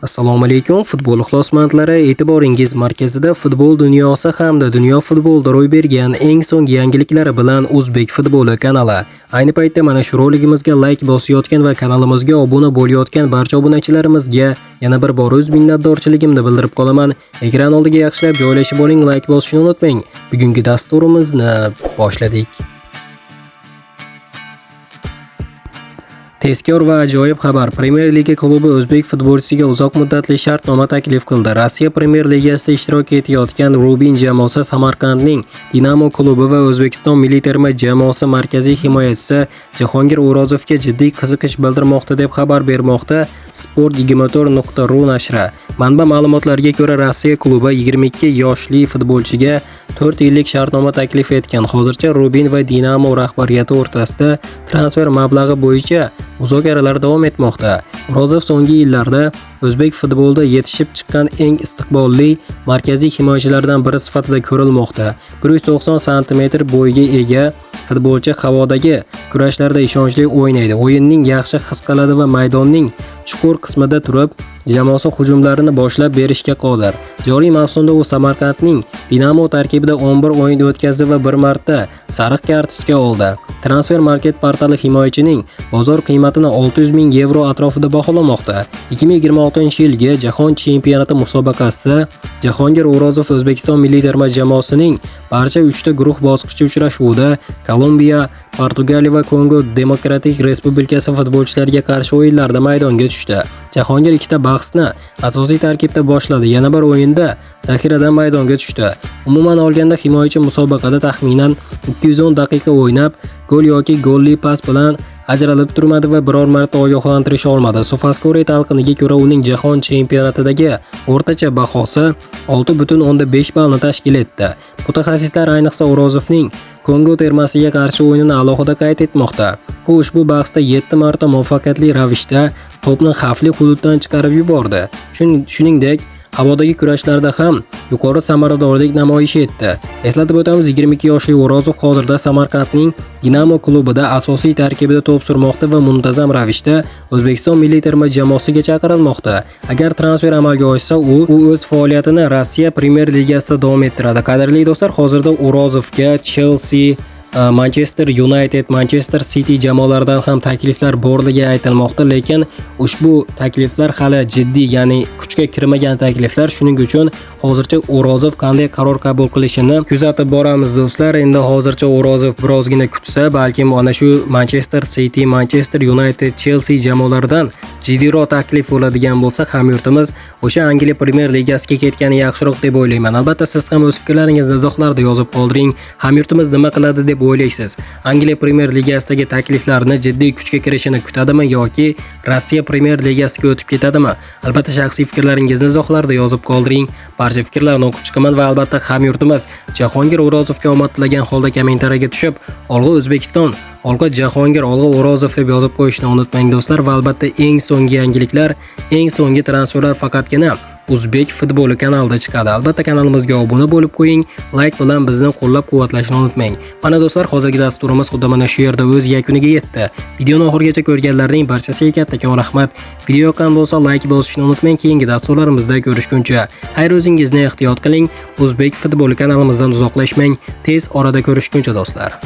Assalomu alaykum, futbol ixlosmandlari, e'tiboringiz markazida futbol dunyosi hamda dunyo futbolida ro'y bergan eng so'nggi yangiliklari bilan O'zbek futboli kanali. Ayni paytda mana shu roligimizga like bosayotgan va kanalimizga obuna bo'layotgan barcha obunachilarimizga yana bir bor o'z minnatdorchiligimni bildirib qolaman. Ekran oldiga yaxshilab joylashib oling, like bosishni unutmang. Bugungi dasturimizni boshladik. Tezkor va ajoyib xabar. Premyer Liga klubi o'zbek futbolchisiga uzoq muddatli shartnoma taklif qildi. Rossiya Premyer Ligasida ishtirok etayotgan Rubin jamoasi Samarqandning Dinamo klubi va O'zbekiston milliy terma jamoasi markaziy himoyachisi Jahongir O'rozovga jiddiy qiziqish bildirmoqda deb xabar bermoqda sport24.ru nashri. Manba ma'lumotlariga ko'ra, Rossiya klubi 22 yoshli futbolchiga 4 yillik shartnoma taklif etgan. Hozircha Rubin va Dinamo rahbariyati o'rtasida transfer mablag'i bo'yicha muzokaralar davom etmoqda. O'rozov so'nggi yillarda o'zbek futbolida yetishib chiqqan eng istiqbolli markaziy himoyachilardan biri sifatida ko'rilmoqda. 190 sm bo'yga ega futbolchi havodagi kurashlarda ishonchli o'ynaydi. O'yinning yaxshi his qiladi va maydonning chuqur qismida turib, jamoasi hujumlarini boshlab berishga qodir. Joriy mavsumda u Samarqandning Dinamo tarkibida 11 o'yin o'tkazdi va bir marta sariq kartochka oldi. Transfer Market portali himoyachining bozor qiymatini 600 ming yevro atrofida baholamoqda. 2026-yilgi Jahon chempionati musobaqasida Jahongir O'rozov O'zbekiston milliy terma jamoasining barcha 3 ta guruh bosqichi uchrashuvida Kolumbiya, Portugaliya va Kongo Demokratik Respublikasi futbolchilariga qarshi o'yinlarda maydonga tushdi. Jahongir ikkita bahsni asosiy tarkibda boshladi, yana bir o'yinda zaxiradan maydonga tushdi. Umuman olganda himoyachi musobaqada taxminan 210 daqiqa o'ynab, gol yoki golli pas bilan ajralib turmadi va biror marta ogohlantirish olmadi. SofaScore talqiniga ko'ra uning jahon chempionatidagi o'rtacha bahosi 6.5 ballni tashkil etdi. Mutaxassislar ayniqsa O'rozovning Kongo termasiga qarshi o'yinini alohida qayd etmoqda. U ushbu bahsda 7 marta muvaffaqiyatli ravishda to'pni xavfli hududdan chiqarib yubordi. Shuningdek, havodagi kurashlarda ham yuqori samaradorlik namoyish etdi. Eslatib o'tamiz, 22 yoshli O'rozov hozirda Samarqandning Dinamo klubida asosiy tarkibida to'p surmoqda va muntazam ravishda O'zbekiston milliy terma jamoasiga chaqirilmoqda. Agar transfer amalga oshsa, u o'z faoliyatini Rossiya Premyer Ligasida davom ettiradi. Qadrli do'stlar, hozirda O'rozovga Chelsea, Manchester United, Manchester City jamoalaridan ham takliflar borligi aytilmoqda, lekin ushbu takliflar hali jiddiy, ya'ni kuchga kirmagan takliflar. Shuning uchun hozircha O'rozov qanday qaror qabul qilishini kuzatib boramiz do'stlar. Endi hozircha O'rozov birozgina kutsa, balkim ana shu Manchester City, Manchester United, Chelsea jamoalaridan jiddiyroq taklif bo'ladigan bo'lsa, hamyurtimiz o'sha Angliya Premyer Ligasiga ketgani yaxshiroq deb o'ylayman. Albatta siz ham o'z fikrlaringizni izohlarda yozib qoldiring. Hamyurtimiz nima qiladi deb o'ylaysiz? Angliya Premyer Ligasidagi takliflarni jiddiy kuchga kirishini kutadimi yoki Rossiya Premyer Ligasiga o'tib ketadimi? Albatta shaxsiy fikrlaringizni izohlarda yozib qoldiring. Barcha fikrlarni o'qib chiqaman va albatta hamyurtimiz Jahongir O'rozovga omad tilagan holda kommentariyaga tushib, "Olg'a O'zbekiston, olg'a Jahongir, olg'a O'rozov" deb yozib qo'yishni unutmang do'stlar va albatta eng so'nggi yangiliklar, eng so'nggi transferlar faqatgina O'zbek futboli kanalida chiqadi. Albatta kanalimizga obuna bo'lib qo'ying, like bilan bizni qo'llab-quvvatlashni unutmang. Mana do'stlar, hozirgi dasturimiz xuddi mana shu yerda o'z yakuniga yetdi. Videoni oxirigacha ko'rganlarning barchasiga kattakon rahmat. Video yoqqan bo'lsa like bosishni unutmang. Keyingi dasturlarimizda ko'rishguncha xayr, o'zingizni ehtiyot qiling. O'zbek futboli kanalimizdan uzoqlashmang. Tez orada ko'rishguncha do'stlar.